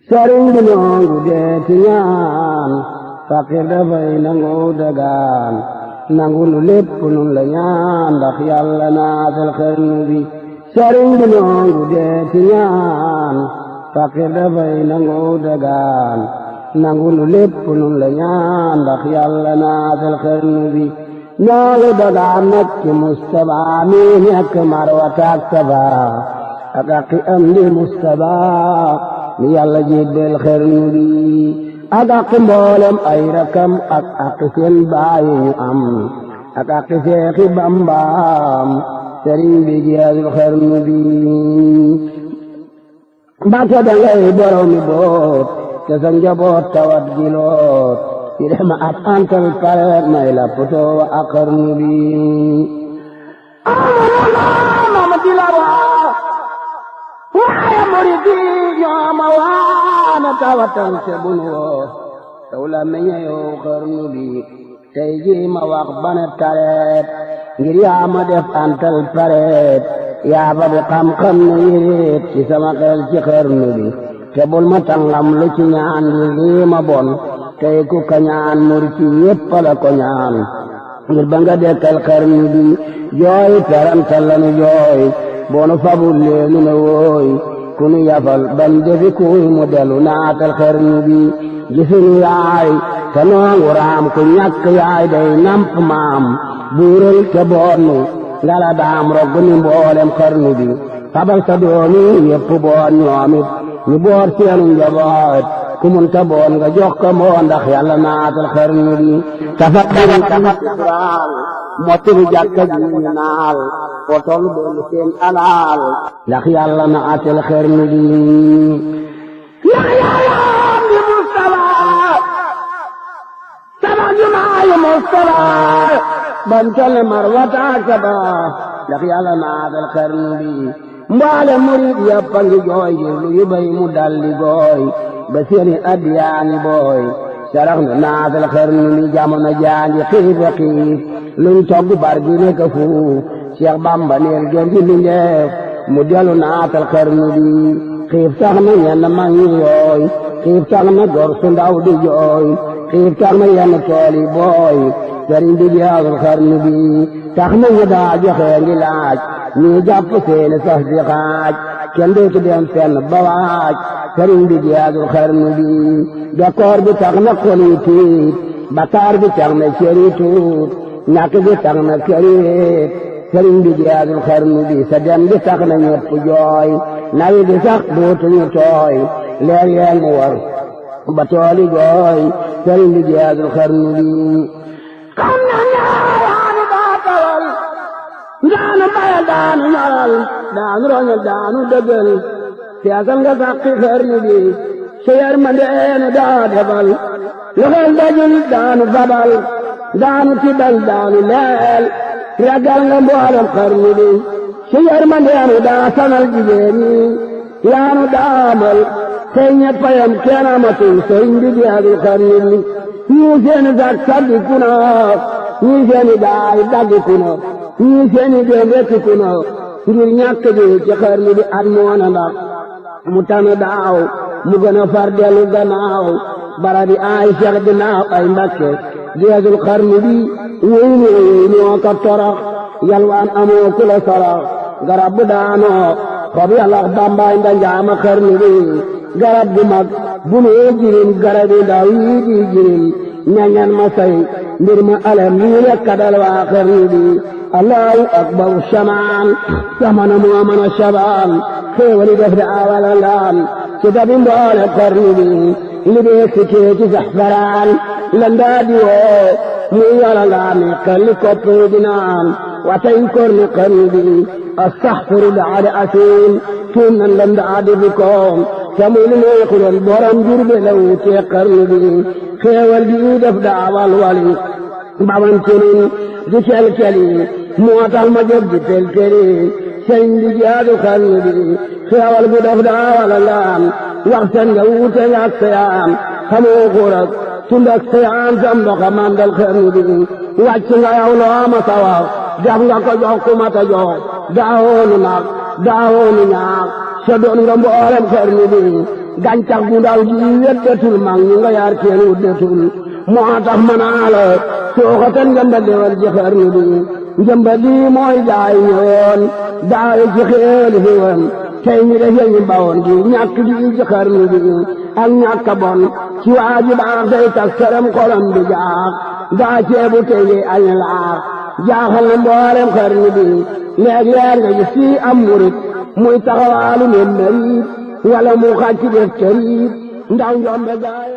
sëriñ bi nongu deeti ñaan fakir dafay nangu dagaan nangu nu lépp nun la ñaan ndax yàlla naatal xarnu bi sëriñ bi nongu deeti ñaan fakir dafay nangu dagaan nangu nu lépp nun la ñaan ndax yàlla naatal xarnu bi ñoogu dagaan nag ci Mustapha mi nekk Marwata ak Safa ak aqi am di Mustapha mi yàlla jébbal xarnu bi ak aqi mboolem ay rakam ak aqi seen baay ñu am ak aqi Seexi Bambaam sëriñ bi jeexul xarnu bi Mbàkke dangay boromi boot te sa njaboot tawat giloot ci dema at antal pareet may la potoo wa ak xarnu bi mama di la waa waaye murid yi ñooma waana tawatan se bunu woo taw la meñe yow xarnu bi tey ji ma wax bane tareet ngir yaa ma def antal pareet yaa ba di xam-xam ne yéreet ci sama xel ci xarnu bi te bul ma tangam lu ci ñaan ngir lii ma bon tey ku ka ñaan murid ci yépp la ko ñaan ngir ba nga dekkal xarnu bi jooy tarantal lanu jooy boonu fabul leenu ne wooy ku nu yafal ban defi kuy mu delu naatal xarnu bi gisunu yaay te noongu raam ku ñàkk yaay day namp maam buural te boonu ngala daam rogg ni mboolem xarnu bi fabal sa doomi yépp boon ñoomit ñu boor seenu njaboot ku munta boon nga jox ko moo ndax yàlla naatal xarnu bi tafakkarin tafakkural mottali jàkka ji ñu naal foo tollu doon seen alaal ndax yàlla naatal xarnu bi yaayam di Mustafa sama jumaayu Mustafa ban tole Marwata ak Safa ndax yàlla naatal xarnu bi mbaale murid yàpp a ngi jooy lu yu bay mu dalli gooy ba seeni addiyaani booy sarax nu naatal xarnu bi jamono jaangi xiif a xiif luñ togg bar gi nekk fuuf Cheikh Bamba neel gën gi li ndeef mu dellu naatal xarnu bi xiif tax na ñenn mag ñi yooy xiif tax na gor su ndaw di jooy xiif tax na yenn tool yi booy sëriñ bi jeexul xarnu bi tax na ñu daa joxe ngi laaj ñii jàpp seeni sax di xaaj kenn dootu dem fenn ba waaj sëriñ bi jeexul xarnu bi bekkoor bi tax na xol yi tiit bakaar bi tax na cër yi tuut ñàkk bi tax na kër yi réet sëriñ bi jeexul xarnu bi sa dem bi tax na ñepp jooy nawi bi sax dootuñu tooy leer yeen mu war ba tooli jooy sëriñ bi jeexul xarnu bi xam na ñaaraani baatawal daanu bayal daanu ñoral daanu roñal daanu dëggal seetal nga sàqi xarnu bi sa yërmandeenu daa defal loxol dajul daanu fabal daanu tibbal daanu leel ragal nga mboolem xarnu bi sa yërmandeenu daa sanal jigéen ñi yaanu daamal tey ñeppayam kenn amatul sëriñ bi jeexul xarnu bi ñii seeni sak saddi kuna ñii seeni daay daggi kuna ñii seeni déem rekki kuna ngir ñàkk ji ci xarnu bi at moona ndax mu tane daaw mu gën a far dellu gannaaw barabi ay Cheikh dinaaw ay Mbakke jeexul xarnu bi wéy ñoo ko torox yalwaan amoo ku la sorox garab bu daanoo xob yalax bambaay ndanjaama xarnu bi garab bu mag bu nee jirim garab yi ndaw yi di jirim ñañan ma say mbir ma alam lii lekka dal waa xarnu bi allahu akbar shamaan samana moo mën a shabaan xéewali def de awala laan ci dabi mboole xarnu bi li dee sikkee ci saxfaraan la ndaa di woo muy yàlla ngaa mi xelli kopp di naan watay korni xarnu bi astaxfirullah ala asim tuum nan la ndaa di bi koom te muy li neexuloon borom jurbe la wutee xarnu bi xéewal gi def daawal wali bamantenin di kel-keli moo tax ma jóg di tel-keli sëriñ bi jeexul xarnu bi xéewal gu def daawal laan wax seen nga wuute nga ak sayaan xamoo xurak tund ak sayaan sam ndoxa mandal xarnu bi wàcc nga yow loo ma sawa def nga ko jox ku ma ta jox daawoonu nag daawoonu ñaax sa doon nga mboolem xarnu bi gàncax gu ndaw gi weddatul mag ñu nga yaar kenn wuddatul moo tax manaa la sooxatan njëmba dewal ci xarnu bi njëmba lii mooy jaay ñëwoon daawe ci xeeli fi woon tey ñu def ñu bawoon gi ñàkk gi ci xarnu bi ak ñàkk bon ci waaji baax day tas këram xolam bi jaax daa ceebu tey añ laax jaaxal na mboolem xarnu bi léeg-léeg nga gis fii am murit muy taxawaalu ne marit wala mu xàcc def kërit ndaw njombe gaay